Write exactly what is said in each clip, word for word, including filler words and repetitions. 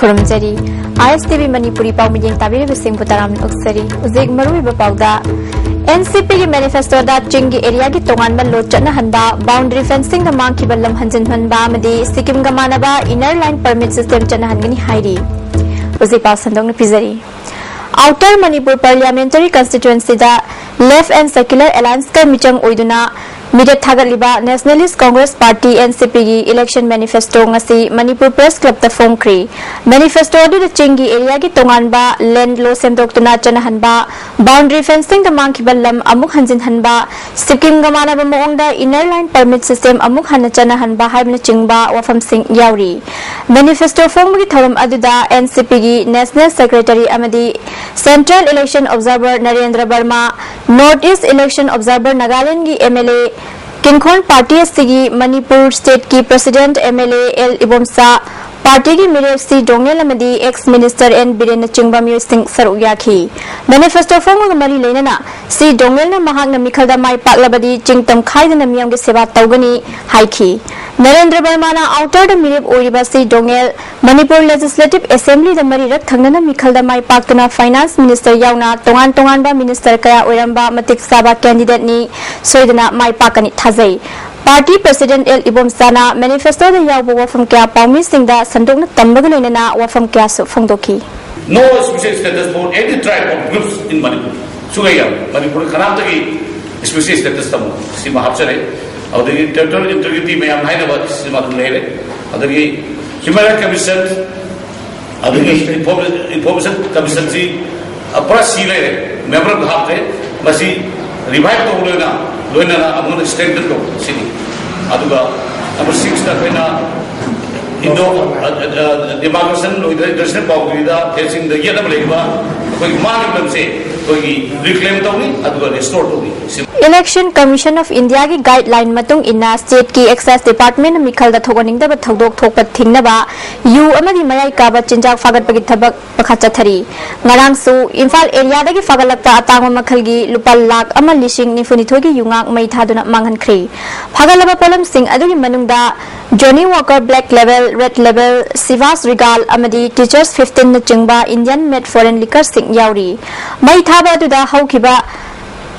ꯈꯨꯔꯨꯝꯖꯔꯤ꯫ ꯑꯥꯏ ꯑꯦꯁ T V Manipuri ꯄꯥꯎ ꯃꯤꯠꯌꯦꯡ ꯇꯥꯕꯤꯔꯤꯕꯁꯤꯡꯕꯨ ꯇꯔꯥꯝꯅ ꯑꯣꯛꯆꯔꯤ꯫ ꯍꯧꯖꯤꯛ ꯃꯔꯨꯑꯣꯏꯕ ꯄꯥꯎꯗ, ꯑꯦꯟ ꯁꯤ ꯄꯤꯒꯤ ꯃꯦꯅꯤꯐꯦꯁꯇꯣꯗ ꯆꯤꯡꯒꯤ ꯑꯦꯔꯤꯌꯥꯒꯤ ꯇꯣꯉꯥꯟꯕ ꯂꯣꯠ ꯆꯠꯅꯍꯟꯕ, ꯕꯥꯎꯟꯗꯔꯤ ꯐꯦꯟꯁꯤꯡꯗ ꯃꯥꯡꯈꯤꯕ ꯂꯝ ꯍꯟꯖꯤꯟꯍꯟꯕ ꯑꯃꯗꯤ ꯁꯤꯛꯀꯤꯝꯒ ꯃꯥꯟꯅꯕ ꯏꯅꯔ ꯂꯥꯏꯟ ꯄꯔꯃꯤꯠ ꯁꯤꯁꯇꯦꯝ ꯆꯠꯅꯍꯟꯒꯅꯤ ꯍꯥꯏꯔꯤ꯫ ꯍꯧꯖꯤꯛ ꯄꯥꯎ ꯁꯟꯗꯣꯛꯅ ꯄꯤꯖꯔꯤ꯫ ꯑꯥꯎꯇꯔ ꯃꯅꯤꯄꯨꯔ ꯄꯥꯔꯂꯤꯌꯥꯃꯦꯟꯇꯔꯤ ꯀꯟꯁꯇꯤꯇ꯭ꯋꯦꯟꯁꯤꯗ ꯂꯦꯐ ꯑꯦꯟ ꯁꯦꯀ꯭ꯌꯨꯂꯔ ꯑꯦꯂꯥꯌꯟꯁꯀ ꯃꯤꯆꯪ ꯑꯣꯏꯗꯨꯅ ꯃꯤꯔꯦꯞ ꯊꯥꯒꯠꯂꯤꯕ Nationalist Congress Party, N C ꯄꯤꯒꯤ ꯏꯂꯦꯛꯁꯟ ꯃꯦꯅꯤꯐꯦꯁꯇꯣ ꯉꯁꯤ ꯃꯅꯤꯄꯨꯔ ꯄ꯭ꯔꯦꯁ ꯀ꯭ꯂꯕꯇ ꯐꯣꯡꯈ꯭ꯔꯤ꯫ ꯃꯦꯅꯤꯐꯦꯁꯇꯣ ꯑꯗꯨꯗ ꯆꯤꯡꯒꯤ ꯑꯦꯔꯤꯌꯥꯒꯤ ꯇꯣꯉꯥꯟꯕ ꯂꯦꯟ ꯂꯣ ꯁꯦꯝꯗꯣꯛꯇꯨꯅ ꯆꯠꯅꯍꯟꯕ, ꯕꯥꯎꯟꯗꯔꯤ ꯐꯦꯟꯁꯤꯡꯗ ꯃꯥꯡꯈꯤꯕ ꯂꯝ ꯑꯃꯨꯛ ꯍꯟꯖꯤꯟꯍꯟꯕ, ꯁꯤꯛꯀꯤꯝꯒ ꯃꯥꯟꯅꯕ ꯃꯑꯣꯡꯗ ꯏꯅꯔ ꯂꯥꯏꯟ ꯄꯔꯃꯤꯠ ꯁꯤꯁꯇꯦꯝ ꯑꯃꯨꯛ ꯍꯟꯅ ꯆꯠꯅꯍꯟꯕ ꯍꯥꯏꯕꯅꯆꯤꯡꯕ ꯋꯥꯐꯝꯁꯤꯡ ꯌꯥꯎꯔꯤ꯫ ꯃꯦꯅꯤꯐꯦꯁꯇꯣ ꯐꯣꯡꯕꯒꯤ ꯊꯧꯔꯝ ꯑꯗꯨꯗ ꯑꯦꯟ ꯁꯤ ꯄꯤꯒꯤ ꯅꯦꯁꯅꯦꯜ ꯁꯦꯀ꯭ꯔꯦꯇꯔꯤ ꯑꯃꯗꯤ central election observer Narendra Verma, north east election observer ꯅꯥꯒꯥꯂꯦꯟꯗꯒꯤ M L A Kingkhon party ꯑꯁꯤꯒꯤ ꯃꯅꯤꯄꯨꯔ ꯁ꯭ꯇꯦꯠꯀꯤ president M L A L Ibomcha, ꯄꯥꯔꯇꯤꯒꯤ ꯃꯤꯔꯦꯞ ꯁꯤ ꯗꯣꯉꯦꯜ ꯑꯃꯗꯤ ꯑꯦꯛꯁ ꯃꯤꯅꯤꯁꯇꯔ ꯑꯦꯟ ꯕꯤꯔꯦꯟꯅꯆꯤꯡꯕ ꯃꯤꯑꯣꯏꯁꯤꯡ ꯁꯔꯨꯛ ꯌꯥꯈꯤ꯫ ꯃꯦꯅꯤꯐꯦꯁꯇꯣ ꯐꯣꯡꯕꯒ ꯃꯔꯤ ꯂꯩꯅꯅ ꯁꯤ ꯗꯣꯉꯦꯜꯅ ꯃꯍꯥꯛꯅ ꯃꯤꯈꯜꯗ ꯃꯥꯏ ꯄꯥꯛꯂꯕꯗꯤ ꯆꯤꯡ ꯇꯝꯈꯥꯏꯗꯅ ꯃꯤꯌꯥꯝꯒꯤ ꯁꯦꯕꯥ ꯇꯧꯒꯅꯤ ꯍꯥꯏꯈꯤ꯫ ꯅꯔꯦꯟꯗ꯭ꯔ ꯕꯔꯃꯥꯅ ꯑꯥꯎꯇꯔꯗ ꯃꯤꯔꯦꯞ ꯑꯣꯏꯔꯤꯕ ꯁꯤ ꯗꯣꯉꯦꯜ ꯃꯅꯤꯄꯨꯔ ꯂꯦꯖꯤꯁꯂꯦꯇꯤꯚ ꯑꯦꯁꯦꯝꯕ꯭ꯂꯤꯗ ꯃꯔꯤꯔꯛ ꯊꯪꯅꯅ ꯃꯤꯈꯜꯗ ꯃꯥꯏ ꯄꯥꯛꯇꯨꯅ ꯐꯥꯏꯅꯥꯟꯁ ꯃꯤꯅꯤꯁꯇꯔ ꯌꯥꯎꯅ ꯇꯣꯉꯥꯟ ꯇꯣꯉꯥꯟꯕ ꯃꯤꯅꯤꯁꯇꯔ ꯀꯌꯥ ꯑꯣꯏꯔꯝꯕ ꯃꯇꯤꯛ ꯆꯥꯕ ꯀꯦꯟꯗꯤꯗꯦꯠꯅꯤ, ꯁꯣꯏꯗꯅ ꯃꯥꯏ ꯄꯥꯛꯀꯅꯤ ꯊꯥꯖꯩ꯫ ꯄꯥꯔꯇꯤ ꯄ꯭ꯔꯁꯤꯗꯦꯟꯠ ꯑꯦꯜ ꯏꯕꯣꯝꯆꯥꯅ ꯃꯦꯅꯤꯐꯦꯁꯇꯣꯗ ꯌꯥꯎꯕ ꯋꯥꯐꯝ ꯀꯌꯥ ꯄꯥꯎꯃꯤꯁꯤꯡꯗ ꯁꯟꯗꯣꯛꯅ ꯇꯝꯕꯒ ꯂꯣꯏꯅꯅ ꯋꯥꯐꯝ ꯀꯌꯥꯁꯨ ꯐꯣꯡꯗꯣꯛꯈꯤ꯫ No special status for any tribe or groups in Manipur. ꯁꯨꯒꯩ ꯌꯥꯝ ꯃꯅꯤꯄꯨꯔꯗ ꯀꯅꯥꯝꯇꯒꯤ ꯁ꯭ꯄꯦꯁꯦꯜ ꯁ꯭ꯇꯦꯇꯁ ꯇꯝꯃꯣ, ꯁꯤꯃ ꯍꯥꯞꯆꯔꯦ꯫ ꯑꯗꯨꯗꯒꯤ ꯇꯦꯔꯤꯇꯣꯔꯤꯌꯦꯜ ꯏꯟꯇꯤꯒ꯭ꯔꯤꯇꯤ ꯃꯌꯥꯝ ꯍꯥꯏꯅꯕ ꯁꯤꯃ ꯑꯗꯨꯝ ꯂꯩꯔꯦ꯫ ꯑꯗꯒꯤ ꯍ꯭ꯌꯨꯃꯦꯟ ꯔꯥꯏꯠ ꯀꯃꯤꯁꯟ, ꯑꯗꯒꯤ ꯏꯟꯐꯣꯔꯃꯦꯁꯟ ꯀꯃꯤꯁꯟꯁꯤ ꯄꯨꯔꯥ ꯁꯤ ꯂꯩꯔꯦ, ꯃꯦꯝꯕꯔ ꯑꯃ ꯍꯥꯞꯇꯦ꯫ ꯃꯁꯤ ꯔꯤꯚꯥꯏꯚ ꯇꯧꯕ ꯂꯣꯏꯅ ꯂꯣꯏꯅꯅ ꯑꯃꯨꯛ ꯍꯟꯅ ꯁ꯭ꯇꯔꯦꯡꯊꯟ ꯇꯧꯕ ꯁꯤꯅꯤ꯫ ꯑꯗꯨꯒ ꯅꯝꯕꯔ ꯁꯤꯛꯁꯇ ꯑꯩꯈꯣꯏꯅ ꯏꯟꯗꯣ ꯗꯤꯃꯥꯔꯀꯦꯁꯟ ꯂꯣꯏꯗ ꯏꯟꯇꯔꯅꯦꯁꯅꯦꯜ ꯕꯥꯎꯟꯗꯔꯤꯗ ꯐꯦꯟꯁꯤꯡꯗ ꯌꯦꯠꯅꯕ ꯂꯩꯔꯤꯕ ꯑꯩꯈꯣꯏꯒꯤ ꯃꯥꯒꯤ ꯂꯝꯁꯦ ꯑꯩꯈꯣꯏꯒꯤ ꯔꯤꯀ꯭ꯂꯦꯝ ꯇꯧꯅꯤ, ꯑꯗꯨꯒ ꯔꯤꯁꯇꯣꯔ ꯇꯧꯅꯤ꯫ Election Commission of India ꯒꯤ ꯒꯥꯏꯗꯂꯥꯏꯟ ꯃꯇꯨꯡ ꯏꯟꯅ ꯁ꯭ꯇꯦꯠꯀꯤ ꯑꯦꯛꯁꯥꯏꯖ ꯗꯤꯄꯥꯔꯠꯃꯦꯟꯅ ꯃꯤꯈꯜꯗ ꯊꯣꯛꯍꯟꯅꯤꯡꯗꯕ ꯊꯧꯗꯣꯛ ꯊꯣꯛꯄ ꯊꯤꯡꯅꯕ ꯌꯨ ꯑꯃꯗꯤ ꯃꯌꯥꯏ ꯀꯥꯕ ꯆꯤꯟꯖꯥꯛ ꯐꯥꯒꯠꯄꯒꯤ ꯊꯕꯛ ꯃꯈꯥ ꯆꯠꯊꯔꯤ꯫ ꯉꯔꯥꯡꯁꯨ ꯏꯝꯐꯥꯜ ꯑꯦꯔꯤꯌꯥꯗꯒꯤ ꯐꯥꯒꯠꯂꯛꯄ ꯑꯇꯥꯡꯕ ꯃꯈꯜꯒꯤ ꯂꯨꯄꯥ ꯂꯥꯈ ꯑꯃ ꯂꯤꯁꯤꯡ ꯅꯤꯐꯨ ꯅꯤꯊꯣꯏꯒꯤ ꯌꯨꯉꯥꯛ ꯃꯩ ꯊꯥꯗꯨꯅ ꯃꯥꯡꯍꯟꯈ꯭ꯔꯦ꯫ ꯐꯥꯒꯠꯂꯕ ꯄꯣꯠꯂꯝꯁꯤꯡ ꯑꯗꯨꯒꯤ ꯃꯅꯨꯡꯗ Johnnie Walker Black Label, Red Label, Chivas Regal ꯑꯃꯗꯤ Teachers fifteen ꯅꯆꯤꯡꯕ Indian made foreign liquorꯁꯤꯡ ꯌꯥꯎꯔꯤ꯫ ꯃꯩ ꯊꯥꯕ ꯑꯗꯨꯗ ꯍꯧꯈꯤꯕ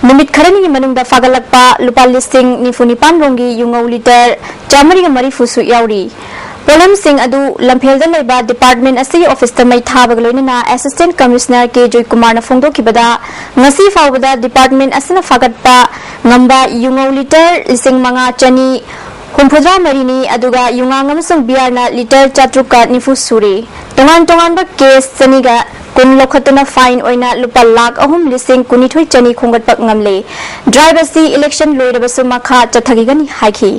ꯅꯨꯃꯤꯠ ꯈꯔꯅꯤꯒꯤ ꯃꯅꯨꯡꯗ ꯐꯥꯒꯠꯂꯛꯄ ꯂꯨꯄꯥ ꯂꯤꯁꯤꯡ ꯅꯤꯐꯨ ꯅꯤꯄꯥꯟ ꯔꯣꯝꯒꯤ ꯌꯨꯉꯧ ꯂꯤꯇꯔ ꯆꯥꯃꯔꯤꯒ ꯃꯔꯤꯐꯨꯁꯨ ꯌꯥꯎꯔꯤ꯫ ꯄꯣꯠꯂꯝꯁꯤꯡ ꯑꯗꯨ ꯂꯝꯐꯦꯜꯗ ꯂꯩꯕ ꯗꯤꯄꯥꯔꯠꯃꯦꯟ ꯑꯁꯤꯒꯤ ꯑꯣꯐꯤꯁꯇ ꯃꯩ ꯊꯥꯕꯒ ꯂꯣꯏꯅꯅ ꯑꯦꯁꯤꯁꯇꯦꯟꯠ ꯀꯃꯤꯁꯅꯔ ꯀꯦ ꯖꯣꯏꯀꯨꯃꯥꯔꯅ ꯐꯣꯡꯗꯣꯛꯈꯤꯕꯗ, ꯉꯁꯤ ꯐꯥꯎꯕꯗ ꯗꯤꯄꯥꯔꯠꯃꯦꯟ ꯑꯁꯤꯅ ꯐꯥꯒꯠꯄ ꯉꯝꯕ ꯌꯨꯉꯧ ꯂꯤꯇꯔ ꯂꯤꯁꯤꯡ ꯃꯉꯥ ꯆꯅꯤ ꯍꯨꯝꯐꯨꯇꯔꯥ ꯃꯔꯤꯅꯤ, ꯑꯗꯨꯒ ꯌꯨꯉꯥꯡ ꯑꯃꯁꯨꯡ ꯕꯤꯌꯥꯔꯅ ꯂꯤꯇꯔ ꯆꯥꯇ꯭ꯔꯨꯛꯀ ꯅꯤꯐꯨ ꯁꯨꯔꯤ꯫ ꯇꯣꯉꯥꯟ ꯇꯣꯉꯥꯟꯕ ꯀꯦꯁ ꯆꯅꯤꯒ ꯀꯨꯟ ꯂꯧꯈꯠꯇꯨꯅ ꯐꯥꯏꯟ ꯑꯣꯏꯅ ꯂꯨꯄꯥ ꯂꯥꯈ ꯑꯍꯨꯝ ꯂꯤꯁꯤꯡ ꯀꯨꯟꯅꯤꯊꯣꯏ ꯆꯅꯤ ꯈꯣꯝꯒꯠꯄ ꯉꯝꯂꯦ꯫ ꯗ꯭ꯔꯥꯏꯚ ꯑꯁꯤ ꯏꯂꯦꯛꯁꯟ ꯂꯣꯏꯔꯕꯁꯨ ꯃꯈꯥ ꯆꯠꯊꯈꯤꯒꯅꯤ ꯍꯥꯏꯈꯤ꯫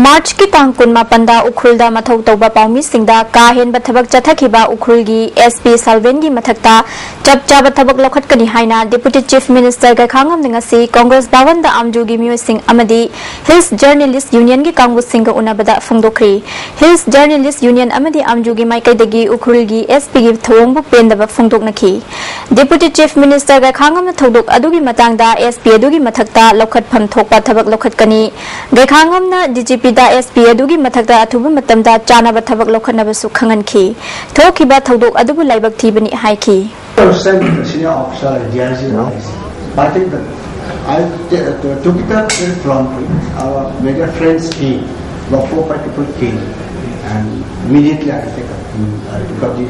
ꯃꯥꯔꯆꯀꯤ ꯇꯥꯡ ꯀꯨꯟꯃꯥꯄꯟꯗ ꯎꯈ꯭ꯔꯨꯜꯗ ꯃꯊꯧ ꯇꯧꯕ ꯄꯥꯎꯃꯤꯁꯤꯡꯗ ꯀꯥ ꯍꯦꯟꯕ ꯊꯕꯛ ꯆꯠꯊꯈꯤꯕ ꯎꯈ꯭ꯔꯨꯜꯒꯤ ꯑꯦꯁ ꯄꯤ ꯁꯜꯚꯦꯟꯒꯤ ꯃꯊꯛꯇ ꯆꯞ ꯆꯥꯕ ꯊꯕꯛ ꯂꯧꯈꯠꯀꯅꯤ ꯍꯥꯏꯅ ꯗꯦꯄꯨꯇꯤ ꯆꯤꯐ ꯃꯤꯅꯤꯁꯇꯔ ꯒꯥꯏꯈꯥꯉꯝꯅ ꯉꯁꯤ ꯀꯣꯡꯒ꯭ꯔꯦꯁ ꯚꯕꯟꯗ ꯑꯥꯝꯖꯨꯒꯤ ꯃꯤꯑꯣꯏꯁꯤꯡ ꯑꯃꯗꯤ ꯍꯤꯜꯁ ꯖꯔꯅꯦꯂꯤꯁ ꯌꯨꯅꯤꯌꯟꯒꯤ ꯀꯥꯡꯕꯨꯁꯤꯡꯒ ꯎꯅꯕꯗ ꯐꯣꯡꯗꯣꯛꯈ꯭ꯔꯤ꯫ ꯍꯤꯜꯁ ꯖꯔꯅꯦꯂꯤꯁ ꯌꯨꯅꯤꯌꯟ ꯑꯃꯗꯤ ꯑꯥꯝꯖꯨꯒꯤ ꯃꯥꯏꯀꯩꯗꯒꯤ ꯎꯈ꯭ꯔꯨꯜꯒꯤ ꯑꯦꯁ ꯄꯤꯒꯤ ꯊꯧꯑꯣꯡꯕꯨ ꯄꯦꯟꯗꯕ ꯐꯣꯡꯗꯣꯛꯅꯈꯤ꯫ ꯗꯦꯄꯨꯇꯤ ꯆꯤꯐ ꯃꯤꯅꯤꯁꯇꯔ ꯒꯥꯏꯈꯥꯉꯝꯅ ꯊꯧꯗꯣꯛ ꯑꯗꯨꯒꯤ ꯃꯇꯥꯡꯗ ꯑꯦꯁ ꯄꯤ ꯑꯗꯨꯒꯤ ꯃꯊꯛꯇ ꯂꯧꯈꯠꯐꯝ ꯊꯣꯛꯄ ꯊꯕꯛ ꯂꯧꯈꯠꯀꯅꯤ꯫ ꯒꯥꯏꯈꯥꯉꯝꯅ ꯗꯤ ꯖꯤ ꯄꯤꯗ ꯑꯦꯁ ꯄꯤ ꯑꯗꯨꯒꯤ ꯃꯊꯛꯇ ꯑꯊꯨꯕ ꯃꯇꯝꯗ ꯆꯥꯅꯕ ꯊꯕꯛ ꯂꯧꯈꯠꯅꯕꯁꯨ ꯈꯪꯍꯟꯈꯤ꯫ ꯊꯣꯛꯈꯤꯕ ꯊꯧꯗꯣꯛ ꯑꯗꯨꯕꯨ ꯂꯥꯏꯕꯛ ꯊꯤꯕꯅꯤ ꯍꯥꯏꯈꯤ꯫ Send senior officer, D I G, but I think that I t- uh, took it up very promptly. Our major friends came, about four, five people came, and immediately I take up, mm, I took up the,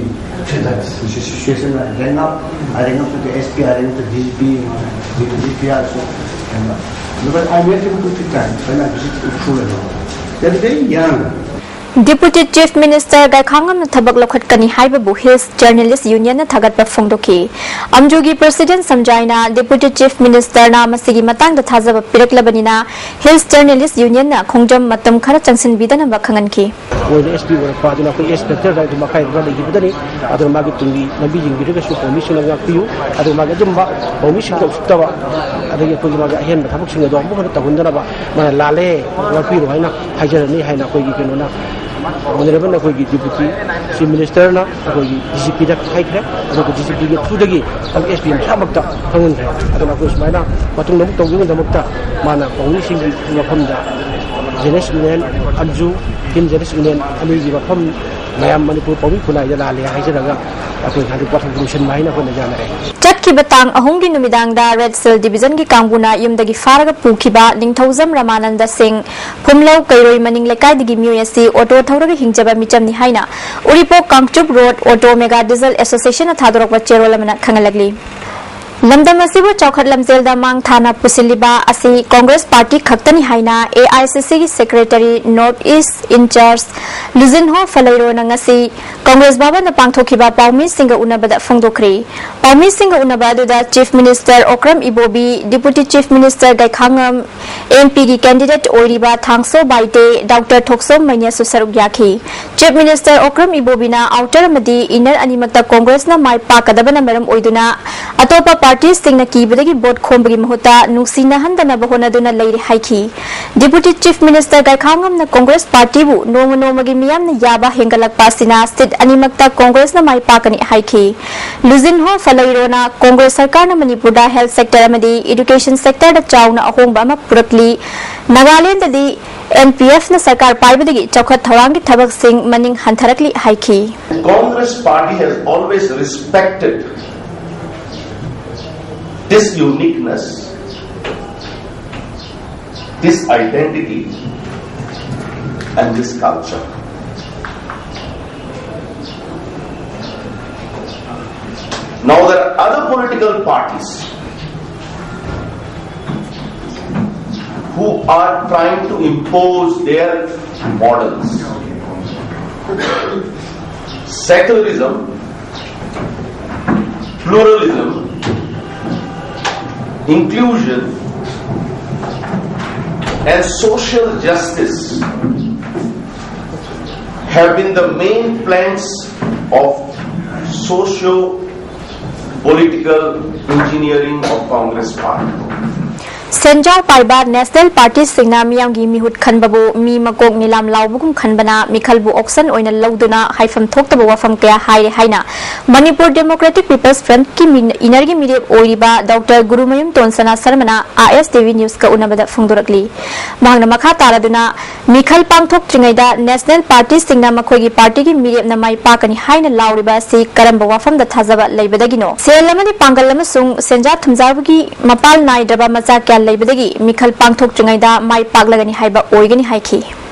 the situation. I rang up, I rang up to the S P, I rang up to D G P, you know, the D P R, so, and, uh, because I met him two, three times when I visited Ukhrul and all. They're very young. Deputy Chief Minister ꯒꯥꯏꯈꯥꯉꯝꯅ ꯊꯕꯛ ꯂꯧꯈꯠꯀꯅꯤ ꯍꯥꯏꯕꯕꯨ Hills Journalist Unionꯅ ꯊꯥꯒꯠꯄ ꯐꯣꯡꯗꯣꯛꯈꯤ꯫ ꯑꯝꯖꯨꯒꯤ President ꯁꯝꯖꯥꯏꯅ Deputy Chief Ministerꯅ ꯃꯁꯤꯒꯤ ꯃꯇꯥꯡꯗ ꯊꯥꯖꯕ ꯄꯤꯔꯛꯂꯕꯅꯤꯅ Hills Journalist Unionꯅ ꯈꯣꯡꯖꯝ ꯃꯇꯝ ꯈꯔ ꯆꯪꯁꯤꯟꯕꯤꯗꯅꯕ ꯈꯪꯍꯟꯈꯤ꯫ ꯑꯣꯏꯅ S P ꯑꯣꯏꯔꯛꯄ ꯑꯗꯨꯅ ꯑꯩꯈꯣꯏ Inspector ꯍꯥꯏꯗꯨ ꯃꯈꯥꯏꯗ ꯂꯩꯈꯤꯕꯗꯅꯤ꯫ ꯑꯗꯨꯅ ꯃꯥꯒꯤ ꯇꯨꯡꯒꯤ ꯂꯝꯕꯤ ꯌꯦꯡꯕꯤꯔꯒꯁꯨ ꯄꯥꯎꯃꯤꯁꯤꯡꯅ ꯉꯥꯛꯄꯤꯌꯨ꯫ ꯑꯗꯨꯒ ꯃꯥꯒꯤ ꯑꯗꯨꯝꯕ ꯄꯥꯎꯃꯤꯁꯤꯡꯗ ꯎꯁꯤꯠꯇꯕ ꯑꯗꯒꯤ ꯑꯩꯈꯣꯏꯒꯤ ꯃꯥꯒꯤ ꯑꯍꯦꯟꯕ ꯊꯕꯛꯁꯤꯡ ꯑꯗꯣ ꯑꯃꯨꯛ ꯍꯟꯅ ꯇꯧꯍꯟꯗꯅꯕ ꯃꯥꯅ ꯂꯥꯜꯂꯦ, ꯉꯥꯛꯄꯤꯔꯣ ꯍꯥꯏꯅ ꯍꯥꯏꯖꯔꯅꯤ ꯍꯥꯏꯅ ꯑꯩꯈꯣꯏꯒꯤ ꯀꯩꯅꯣꯅ Honourable ꯑꯩꯈꯣꯏꯒꯤ Deputy Chief Ministerꯅ ꯑꯩꯈꯣꯏꯒꯤ D G Pꯗ ꯍꯥꯏꯈ꯭ꯔꯦ꯫ ꯑꯗꯨꯒ D G Pꯒꯤ throughꯗꯒꯤ ꯑꯩꯈꯣꯏ S P ꯃꯁꯥꯃꯛꯇ ꯈꯪꯍꯟꯈ꯭ꯔꯦ꯫ ꯑꯗꯨꯅ ꯑꯩꯈꯣꯏ ꯁꯨꯃꯥꯏꯅ ꯃꯇꯨꯡꯗ ꯑꯃꯨꯛ ꯇꯧꯗ꯭ꯔꯤꯉꯩꯗꯃꯛꯇ ꯃꯥꯅ ꯄꯥꯎꯃꯤꯁꯤꯡꯒꯤ ꯃꯐꯝꯗ Journalist Union, ꯑꯝꯖꯨ, Hills Journalist Union ꯑꯅꯤꯒꯤ ꯃꯐꯝ ꯃꯌꯥꯝ ꯃꯅꯤꯄꯨꯔ ꯄꯥꯎꯃꯤ ꯈꯨꯟꯅꯥꯏꯗ ꯂꯥꯜꯂꯦ ꯍꯥꯏꯖꯔꯒ ꯑꯩꯈꯣꯏ ꯍꯧꯖꯤꯛ ꯋꯥꯊꯣꯛ ꯂꯣꯏꯁꯤꯟꯕ ꯍꯥꯏꯅ ꯑꯩꯈꯣꯏꯅ ꯌꯥꯅꯔꯦ꯫ ꯆꯠꯈꯤꯕ ꯇꯥꯡ ꯑꯍꯨꯝꯒꯤ ꯅꯨꯃꯤꯗꯥꯡꯗ Red Cell Divisionꯒꯤ ꯀꯥꯡꯕꯨꯅ ꯌꯨꯝꯗꯒꯤ ꯐꯥꯔꯒ ꯄꯨꯈꯤꯕ ꯅꯤꯡꯊꯧꯖꯝ ꯔꯃꯥꯅꯟꯗ ꯁꯤꯡ, ꯐꯨꯝꯂꯧ ꯀꯩꯔꯣꯏ ꯃꯅꯤꯡ ꯂꯩꯀꯥꯏꯗꯒꯤ ꯃꯤꯑꯣꯏ ꯑꯁꯤ ꯑꯣꯇꯣ ꯊꯧꯔꯒ ꯍꯤꯡꯖꯕ ꯃꯤꯆꯝꯅꯤ ꯍꯥꯏꯅ ꯎꯔꯤꯄꯣꯛ Kangchup Road Auto Mega Diesel Associationꯅ ꯊꯥꯗꯣꯔꯛꯄ ꯆꯦꯔꯣꯜ ꯑꯃꯅ ꯈꯪꯍꯜꯂꯛꯂꯤ꯫ ꯂꯝꯗꯝ ꯑꯁꯤꯕꯨ ꯆꯥꯎꯈꯠ ꯂꯝꯖꯦꯜꯗ ꯃꯥꯡ ꯊꯥꯅ ꯄꯨꯁꯤꯜꯂꯤꯕ ꯑꯁꯤ Congress Party ꯈꯛꯇꯅꯤ ꯍꯥꯏꯅ A I C Cꯒꯤ Secretary North East in-charge ꯂꯨꯖꯤꯟꯍꯣ ꯐꯂꯩꯔꯣꯅ ꯉꯁꯤ Congress ꯚꯕꯟꯗ ꯄꯥꯡꯊꯣꯛꯈꯤꯕ ꯄꯥꯎꯃꯤꯁꯤꯡꯒ ꯎꯅꯕꯗ ꯐꯣꯡꯗꯣꯛꯈ꯭ꯔꯦ꯫ ꯄꯥꯎꯃꯤꯁꯤꯡꯒ ꯎꯅꯕ ꯑꯗꯨꯗ Chief Minister ꯑꯣꯀ꯭ꯔꯝ ꯏꯕꯣꯕꯤ, Deputy Chief Minister ꯒꯥꯏꯈꯥꯉꯝ, M Pꯒꯤ candidate ꯑꯣꯏꯔꯤꯕ ꯊꯥꯡꯁꯣ ꯕꯥꯏꯇꯦ, Doctor ꯊꯣꯛꯆꯣꯝ ꯃꯩꯅ꯭ꯌꯥꯁꯨ ꯁꯔꯨꯛ ꯌꯥꯈꯤ꯫ Chief Minister ꯑꯣꯀ꯭ꯔꯝ ꯏꯕꯣꯕꯤꯅ outer ꯑꯃꯗꯤ inner ꯑꯅꯤꯃꯛꯇ Congressꯅ ꯃꯥꯏ ꯄꯥꯛꯀꯗꯕꯅ ꯃꯔꯝ ꯑꯣꯏꯗꯨꯅ ꯑꯇꯣꯞꯄ partyꯁꯤꯡꯅ ꯀꯤꯕꯗꯒꯤ vote ꯈꯣꯝꯕꯒꯤ ꯃꯍꯨꯠꯇ ꯅꯨꯡꯁꯤꯅꯍꯟꯗꯅꯕ ꯍꯣꯠꯅꯗꯨꯅ ꯂꯩꯔꯦ ꯍꯥꯏꯈꯤ꯫ Deputy Chief Minister ꯒꯥꯏꯈꯥꯉꯝꯅ Congress Partyꯕꯨ ꯅꯣꯡꯃ ꯅꯣꯡꯃꯒꯤ ꯃꯤꯌꯥꯝꯅ ꯌꯥꯕ ꯍꯦꯟꯒꯠꯂꯛꯄ ꯑꯁꯤꯅ seat ꯑꯅꯤꯃꯛꯇ Congressꯅ ꯃꯥꯏ ꯄꯥꯛꯀꯅꯤ ꯍꯥꯏꯈꯤ꯫ ꯂꯨꯖꯤꯟꯍꯣ ꯐꯂꯩꯔꯣꯅ Congress ꯁꯔꯀꯥꯔꯅ ꯃꯅꯤꯄꯨꯔꯗ health sector ꯑꯃꯗꯤ education sectorꯗ ꯆꯥꯎꯅ ꯑꯍꯣꯡꯕ ꯑꯃ ꯄꯨꯔꯛꯂꯤ꯫ ꯅꯥꯒꯥꯂꯦꯟꯗꯗꯤ N P Fꯅ ꯁꯔꯀꯥꯔ ꯄꯥꯏꯕꯗꯒꯤ ꯆꯥꯎꯈꯠ ꯊꯧꯔꯥꯡꯒꯤ ꯊꯕꯛꯁꯤꯡ ꯃꯅꯤꯡ ꯍꯟꯊꯔꯛꯂꯤ ꯍꯥꯏꯈꯤ꯫ Congress Party has always respected this uniqueness, this identity, and this culture. Now, there are other political parties who are trying to impose their models. Secularism, pluralism, inclusion, and social justice have been the main planks of socio political engineering of Congress Party. ꯁꯦꯟꯖꯥꯎ ꯄꯥꯏꯕ national ꯄꯥꯔꯇꯤꯁꯤꯡꯅ ꯃꯤꯌꯥꯝꯒꯤ ꯃꯤꯍꯨꯠ ꯈꯟꯕꯕꯨ ꯃꯤ ꯃꯀꯣꯛ ꯅꯤꯂꯥꯝ ꯂꯥꯎꯕꯒꯨꯝ ꯈꯟꯕꯅ ꯃꯤꯈꯜꯕꯨ ꯑꯣꯛꯁꯟ ꯑꯣꯏꯅ ꯂꯧꯗꯨꯅ ꯍꯥꯏꯐꯝ ꯊꯣꯛꯇꯕ ꯋꯥꯐꯝ ꯀꯌꯥ ꯍꯥꯏꯔꯦ ꯍꯥꯏꯅ ꯃꯅꯤꯄꯨꯔ ꯗꯦꯃꯣꯀ꯭ꯔꯦꯇꯤꯛ ꯄꯤꯄꯜꯁ ꯐ꯭ꯔꯟꯠꯀꯤ ꯃꯤ- ꯏꯅꯔꯒꯤ ꯃꯤꯔꯦꯞ ꯑꯣꯏꯔꯤꯕ ꯗꯣꯛꯇꯔ ꯒꯨꯔꯨꯃꯌꯨꯝ ꯇꯣꯟꯁꯅꯥ ꯁꯔꯃꯅ ꯑꯥꯏ ꯑꯦꯁ ꯇꯤ ꯚꯤ ꯅ꯭ꯌꯨꯁꯀ ꯎꯅꯕꯗ ꯐꯣꯡꯗꯣꯔꯛꯂꯤ꯫ ꯃꯍꯥꯛꯅ ꯃꯈꯥ ꯇꯥꯔꯗꯨꯅ ꯃꯤꯈꯜ ꯄꯥꯡꯊꯣꯛꯇ꯭ꯔꯤꯉꯩꯗ ꯅꯦꯁꯅꯦꯜ ꯄꯥꯔꯇꯤꯁꯤꯡꯅ ꯃꯈꯣꯏꯒꯤ ꯄꯥꯔꯇꯤꯒꯤ ꯃꯤꯔꯦꯞꯅ ꯃꯥꯏ ꯄꯥꯛꯀꯅꯤ ꯍꯥꯏꯅ ꯂꯥꯎꯔꯤꯕ ꯑꯁꯤ ꯀꯔꯝꯕ ꯋꯥꯐꯝꯗ ꯊꯥꯖꯕ ꯂꯩꯕꯗꯒꯤꯅꯣ? ꯁꯦꯜ ꯑꯃꯗꯤ ꯄꯥꯡꯒꯜ ꯑꯃꯁꯨꯡ ꯁꯦꯟꯖꯥ ꯊꯨꯝꯖꯥꯕꯒꯤ ꯃꯄꯥꯜ ꯅꯥꯏꯗ꯭ꯔꯕ ꯃꯆꯥꯛ ꯀꯌꯥ ꯂꯩꯕꯗꯒꯤ ꯃꯤꯈꯜ ꯄꯥꯡꯊꯣꯛꯇ꯭ꯔꯤꯉꯩꯗ ꯃꯥꯏ ꯄꯥꯛꯂꯒꯅꯤ ꯍꯥꯏꯕ ꯑꯣꯏꯒꯅꯤ ꯍꯥꯏꯈꯤ꯫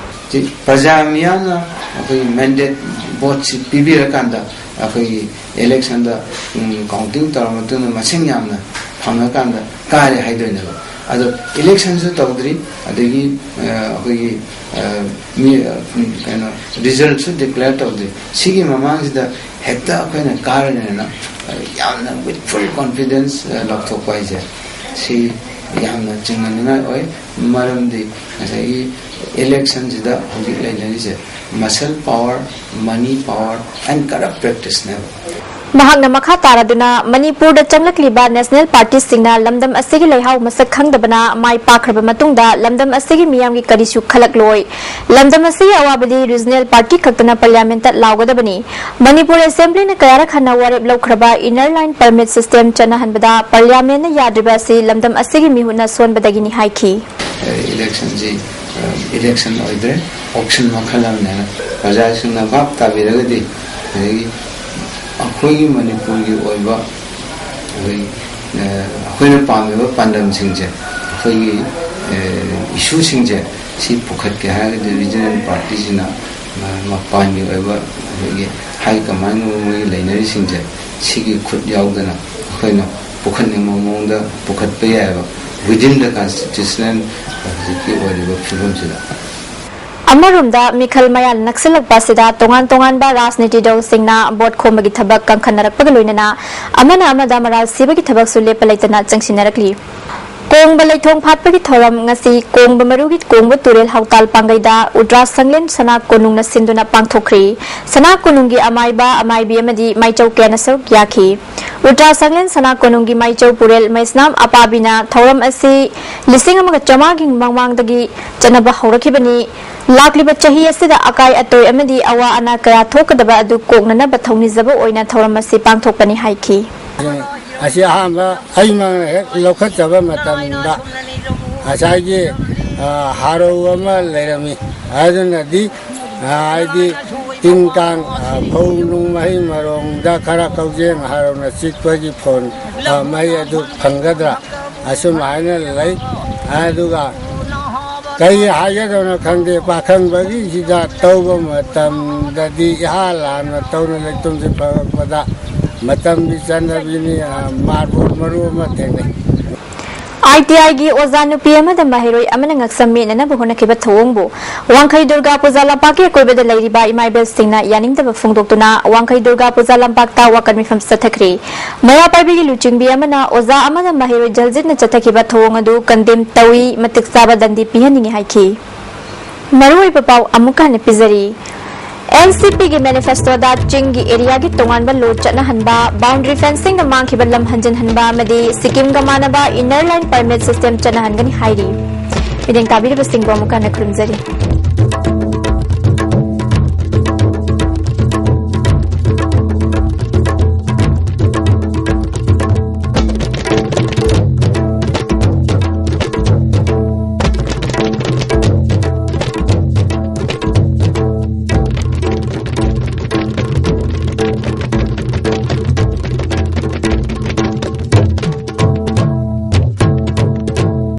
ꯁꯤ ꯄ꯭ꯔꯖꯥ ꯃꯤꯌꯥꯝꯅ ꯑꯩꯈꯣꯏꯒꯤ ꯃꯦꯟꯗꯦꯠ ꯚꯣꯠꯁꯤ ꯄꯤꯕꯤꯔꯀꯥꯟꯗ ꯑꯩꯈꯣꯏꯒꯤ ꯏꯂꯦꯛꯁꯟꯗ ꯀꯥꯎꯟꯇꯤꯡ ꯇꯧꯔ ꯃꯇꯨꯡꯗ ꯃꯁꯤꯡ ꯌꯥꯝꯅ ꯐꯪꯉꯀꯥꯟꯗ ꯀꯥꯔꯦ ꯍꯥꯏꯗꯣꯏꯅꯦꯕ꯫ ꯑꯗꯣ ꯏꯂꯦꯛꯁꯟꯁꯨ ꯇꯧꯗ꯭ꯔꯤ, ꯑꯗꯒꯤ ꯑꯩꯈꯣꯏꯒꯤ ꯃꯤ ꯀꯩꯅꯣ ꯔꯤꯖꯜꯠꯁꯨ ꯗꯤꯀ꯭ꯂꯦꯌꯔ ꯇꯧꯗ꯭ꯔꯤ꯫ ꯁꯤꯒꯤ ꯃꯃꯥꯡꯁꯤꯗ ꯍꯦꯛꯇ ꯑꯩꯈꯣꯏꯅ ꯀꯥꯔꯅꯦꯅ ꯌꯥꯝꯅ with full confidence ꯂꯥꯎꯊꯣꯛꯄ ꯍꯥꯏꯁꯦ ꯁꯤ ꯌꯥꯝꯅ ꯆꯤꯡꯅꯅꯤꯡꯉꯥꯏ ꯑꯣꯏ꯫ ꯃꯔꯝꯗꯤ ꯉꯁꯥꯏꯒꯤ ꯏꯂꯦꯛꯁꯟꯁꯤꯗ ꯍꯧꯖꯤꯛ ꯂꯩꯅꯔꯤꯁꯦ muscle power, money power and corrupt practiceꯅꯦꯕ꯫ ꯃꯍꯥꯛꯅ ꯃꯈꯥ ꯇꯥꯔꯗꯨꯅ ꯃꯅꯤꯄꯨꯔꯗ ꯆꯪꯂꯛꯂꯤꯕ ꯅꯦꯁꯅꯦꯜ ꯄꯥꯔꯇꯤꯁꯤꯡꯅ ꯂꯝꯗꯝ ꯑꯁꯤꯒꯤ ꯂꯩꯍꯥꯎ ꯃꯁꯛ ꯈꯪꯗꯕꯅ ꯃꯥꯏ ꯄꯥꯛꯈ꯭ꯔꯕ ꯃꯇꯨꯡꯗ ꯂꯝꯗꯝ ꯑꯁꯤꯒꯤ ꯃꯤꯌꯥꯝꯒꯤ ꯀꯔꯤꯁꯨ ꯈꯜꯂꯛꯂꯣꯏ꯫ ꯂꯝꯗꯝ ꯑꯁꯤꯒꯤ ꯑꯋꯥꯕꯗꯤ ꯔꯤꯖꯅꯦꯜ ꯄꯥꯔꯇꯤ ꯈꯛꯇꯅ ꯄꯥꯔꯂꯤꯌꯥꯃꯦꯟꯇ ꯂꯥꯎꯒꯗꯕꯅꯤ꯫ ꯃꯅꯤꯄꯨꯔ ꯑꯦꯁꯦꯝꯕ꯭ꯂꯤꯅ ꯀꯌꯥꯔꯛ ꯍꯟꯅ ꯋꯥꯔꯦꯞ ꯂꯧꯈ꯭ꯔꯕ ꯏꯟꯅꯔ ꯂꯥꯏꯟ ꯄꯔꯃꯤꯠ ꯁꯤꯁꯇꯦꯝ ꯆꯠꯅꯍꯟꯕꯗ ꯄꯥꯔꯂꯤꯌꯥꯃꯦꯟꯅ ꯌꯥꯗ꯭ꯔꯤꯕ ꯑꯁꯤ ꯂꯝꯗꯝ ꯑꯁꯤꯒꯤ ꯃꯤꯍꯨꯠꯅ ꯁꯣꯟꯕꯗꯒꯤꯅꯤ ꯍꯥꯏꯈꯤ꯫ ꯏꯂꯦꯛꯁꯟꯁꯤ ꯏꯂꯦꯛꯁꯟ ꯑꯣꯏꯗ꯭ꯔꯦ, ꯑꯣꯛꯁꯟ ꯃꯈꯜ ꯑꯃꯅꯦꯅ ꯄ꯭ꯔꯖꯥꯁꯤꯡꯅ ꯚꯥꯞ ꯇꯥꯕꯤꯔꯒꯗꯤ ꯑꯗꯒꯤ ꯑꯩꯈꯣꯏꯒꯤ ꯃꯅꯤꯄꯨꯔꯒꯤ ꯑꯣꯏꯕ ꯑꯩꯈꯣꯏ ꯑꯩꯈꯣꯏꯅ ꯄꯥꯝꯃꯤꯕ ꯄꯥꯟꯗꯝꯁꯤꯡꯁꯦ ꯑꯩꯈꯣꯏꯒꯤ ꯏꯁꯨꯁꯤꯡꯁꯦ ꯁꯤ ꯄꯨꯈꯠꯀꯦ ꯍꯥꯏꯔꯒꯗꯤ ꯔꯤꯖꯅꯦꯜ ꯄꯥꯔꯇꯤꯁꯤꯅ ꯃꯄꯥꯟꯒꯤ ꯑꯣꯏꯕ ꯑꯩꯈꯣꯏꯒꯤ ꯍꯥꯏ ꯀꯃꯥꯟꯒꯨꯝꯕ ꯃꯣꯏꯒꯤ ꯂꯩꯅꯔꯤꯁꯤꯡꯁꯦ ꯁꯤꯒꯤ ꯈꯨꯠ ꯌꯥꯎꯗꯅ ꯑꯩꯈꯣꯏꯅ ꯄꯨꯈꯠꯅꯤꯡꯕ ꯃꯑꯣꯡꯗ ꯄꯨꯈꯠꯄ ꯌꯥꯏꯑꯕ within the constitutional ꯍꯧꯖꯤꯛꯀꯤ ꯑꯣꯏꯔꯤꯕ ꯐꯤꯕꯝꯁꯤꯗ꯫ ꯑꯃꯔꯣꯝꯗ ꯃꯤꯈꯜ ꯃꯌꯥꯜ ꯅꯛꯁꯤꯜꯂꯛꯄ ꯑꯁꯤꯗ ꯇꯣꯉꯥꯟ ꯇꯣꯉꯥꯟꯕ ꯔꯥꯖꯅꯤꯇꯤ ꯗꯜꯁꯤꯡꯅ ꯚꯣꯠ ꯈꯣꯝꯕꯒꯤ ꯊꯕꯛ ꯀꯟꯈꯠꯅꯔꯛꯄꯒ ꯂꯣꯏꯅꯅ ꯑꯃꯅ ꯑꯃꯗ ꯃꯔꯥꯜ ꯁꯤꯕꯒꯤ ꯊꯕꯛꯁꯨ ꯂꯦꯞꯄ ꯂꯩꯇꯅ ꯆꯪꯁꯤꯟꯅꯔꯛꯂꯤ꯫ ꯀꯣꯡꯕ ꯂꯩꯊꯣꯡ ꯐꯥꯠꯄꯒꯤ ꯊꯧꯔꯝ ꯉꯁꯤ ꯀꯣꯡꯕ ꯃꯔꯨꯒꯤ ꯀꯣꯡꯕ ꯇꯨꯔꯦꯜ ꯍꯥꯎꯇꯥꯜ ꯄꯥꯡꯒꯩꯗ ꯎꯇ꯭ꯔꯥ ꯁꯪꯂꯦꯟ ꯁꯅꯥ ꯀꯣꯅꯨꯡꯅ ꯁꯤꯟꯗꯨꯅ ꯄꯥꯡꯊꯣꯛꯈ꯭ꯔꯤ꯫ ꯁꯅꯥ ꯀꯣꯅꯨꯡꯒꯤ ꯑꯃꯥꯏꯕ, ꯑꯃꯥꯏꯕꯤ ꯑꯃꯗꯤ ꯃꯥꯏꯆꯧ ꯀꯌꯥꯅ ꯁꯔꯨꯛ ꯌꯥꯈꯤ꯫ ꯎꯇ꯭ꯔꯥ ꯁꯪꯂꯦꯟ ꯁꯅꯥ ꯀꯣꯅꯨꯡꯒꯤ ꯃꯥꯏꯆꯧ ꯄꯨꯔꯦꯜ ꯃꯩꯁꯅꯥꯝ ꯑꯄꯥꯕꯤꯅ ꯊꯧꯔꯝ ꯑꯁꯤ ꯂꯤꯁꯤꯡ ꯑꯃꯒ ꯆꯥꯝꯃꯉꯥꯒꯤ ꯃꯃꯥꯡꯗꯒꯤ ꯆꯠꯅꯕ ꯍꯧꯔꯛꯈꯤꯕꯅꯤ꯫ ꯂꯥꯛꯂꯤꯕ ꯆꯍꯤ ꯑꯁꯤꯗ ꯑꯀꯥꯏ ꯑꯇꯣꯏ ꯑꯃꯗꯤ ꯑꯋꯥ ꯑꯅꯥ ꯀꯌꯥ ꯊꯣꯛꯀꯗꯕ ꯑꯗꯨ ꯀꯣꯛꯅꯅꯕ ꯊꯧꯅꯤꯖꯕ ꯑꯣꯏꯅ ꯊꯧꯔꯝ ꯑꯁꯤ ꯄꯥꯡꯊꯣꯛꯄꯅꯤ ꯍꯥꯏꯈꯤ꯫ ꯑꯁꯤ ꯑꯍꯥꯟꯕ ꯑꯩꯃꯛꯅ ꯍꯦꯛ ꯂꯧꯈꯠꯆꯕ ꯃꯇꯝꯗ ꯉꯁꯥꯏꯒꯤ, ꯑ, ꯍꯥꯔꯧ ꯑꯃ ꯂꯩꯔꯝꯃꯤ꯫ ꯑꯗꯨꯅꯗꯤ, ꯑ, ꯍꯥꯏꯗꯤ ꯇꯤꯟ ꯀꯥꯡ, ꯑ, ꯐꯧ ꯅꯨꯡ ꯃꯍꯩ ꯃꯔꯣꯡꯗ ꯈꯔ ꯀꯧꯖꯦꯡ ꯍꯥꯔꯧꯅ ꯆꯤꯛꯄꯒꯤ ꯐꯣꯟ, ꯑ, ꯃꯍꯩ ꯑꯗꯨ ꯐꯪꯒꯗ꯭ꯔꯥ? ꯑꯁꯨꯝ ꯍꯥꯏꯅ ꯂꯩ꯫ ꯑꯗꯨꯒ ꯀꯔꯤ ꯍꯥꯏꯒꯗꯧꯅꯣ ꯈꯪꯗꯦ, ꯄꯥꯈꯪꯕꯒꯤꯁꯤꯗ ꯇꯧꯕ ꯃꯇꯝꯗꯗꯤ ꯏꯍꯥꯟ ꯍꯥꯟꯅ ꯇꯧꯅ ꯂꯩꯇꯨꯝꯁꯦ ꯐꯒꯠꯄꯗ ꯃꯇꯝꯒꯤ ꯆꯠꯅꯕꯤꯅꯤ, ꯑ, ꯃꯥꯔꯕꯣꯜ ꯃꯔꯨ ꯑꯃ ꯊꯦꯡꯅꯩ꯫ ꯑꯥꯏ ꯇꯤ ꯑꯥꯏꯒꯤ ꯑꯣꯖꯥ ꯅꯨꯄꯤ ꯑꯃꯗ ꯃꯍꯩꯔꯣꯏ ꯑꯃꯅ ꯉꯛꯁꯝ ꯃꯦꯠꯅꯅꯕ ꯍꯣꯠꯅꯈꯤꯕ ꯊꯧꯑꯣꯡꯕꯨ ꯋꯥꯡꯈꯩ ꯗꯨꯔꯒꯥ ꯄꯨꯖꯥ ꯂꯝꯄꯥꯛꯀꯤ ꯑꯀꯣꯏꯕꯗ ꯂꯩꯔꯤꯕ ꯏꯃꯥ ꯏꯕꯦꯜꯁꯤꯡꯅ ꯌꯥꯅꯤꯡꯗꯕ ꯐꯣꯡꯗꯣꯛꯇꯨꯅ ꯋꯥꯡꯈꯩ ꯗꯨꯔꯒꯥ ꯄꯨꯖꯥ ꯂꯝꯄꯥꯛꯇ ꯋꯥꯀꯠ ꯃꯤꯐꯝ ꯆꯠꯊꯈ꯭ꯔꯤ꯫ ꯃꯩꯔꯥ ꯄꯥꯏꯕꯤꯒꯤ ꯂꯨꯆꯤꯡꯕꯤ ꯑꯃꯅ ꯑꯣꯖꯥ ꯑꯃꯅ ꯃꯍꯩꯔꯣꯏ ꯖꯜꯖꯤꯠꯅ ꯆꯠꯊꯈꯤꯕ ꯊꯧꯑꯣꯡ ꯑꯗꯨ ꯀꯟꯗꯦꯝ ꯇꯧꯏ, ꯃꯇꯤꯛ ꯆꯥꯕ ꯗꯟꯗꯤ ꯄꯤꯍꯟꯅꯤꯡꯏ ꯍꯥꯏꯈꯤ꯫ ꯃꯔꯨꯑꯣꯏꯕ ꯄꯥꯎ ꯑꯃꯨꯛꯀ ꯍꯟꯅ ꯄꯤꯖꯔꯤ꯫ ꯑꯦꯟ ꯁꯤ ꯄꯤꯒꯤ ꯃꯦꯅꯤꯐꯦꯁꯇꯣꯗ ꯆꯤꯡꯒꯤ ꯑꯦꯔꯤꯌꯥꯒꯤ ꯇꯣꯉꯥꯟꯕ ꯂꯣ ꯆꯠꯅꯍꯟꯕ, ꯕꯥꯎꯟꯗꯔꯤ ꯐꯦꯟꯁꯤꯡꯅ ꯃꯥꯡꯈꯤꯕ ꯂꯝ ꯍꯟꯖꯤꯟꯍꯟꯕ ꯑꯃꯗꯤ ꯁꯤꯛꯀꯤꯝꯒ ꯃꯥꯟꯅꯕ ꯏꯟꯅꯔ ꯂꯥꯏꯟ ꯄꯔꯃꯤꯠ ꯁꯤꯁꯇꯦꯝ ꯆꯠꯅꯍꯟꯒꯅꯤ ꯍꯥꯏꯔꯤ꯫ ꯃꯤꯠꯌꯦꯡ ꯇꯥꯕꯤꯔꯤꯕꯁꯤꯡꯕꯨ ꯑꯃꯨꯛ ꯍꯟꯅ ꯈꯨꯔꯨꯝꯖꯔꯤ꯫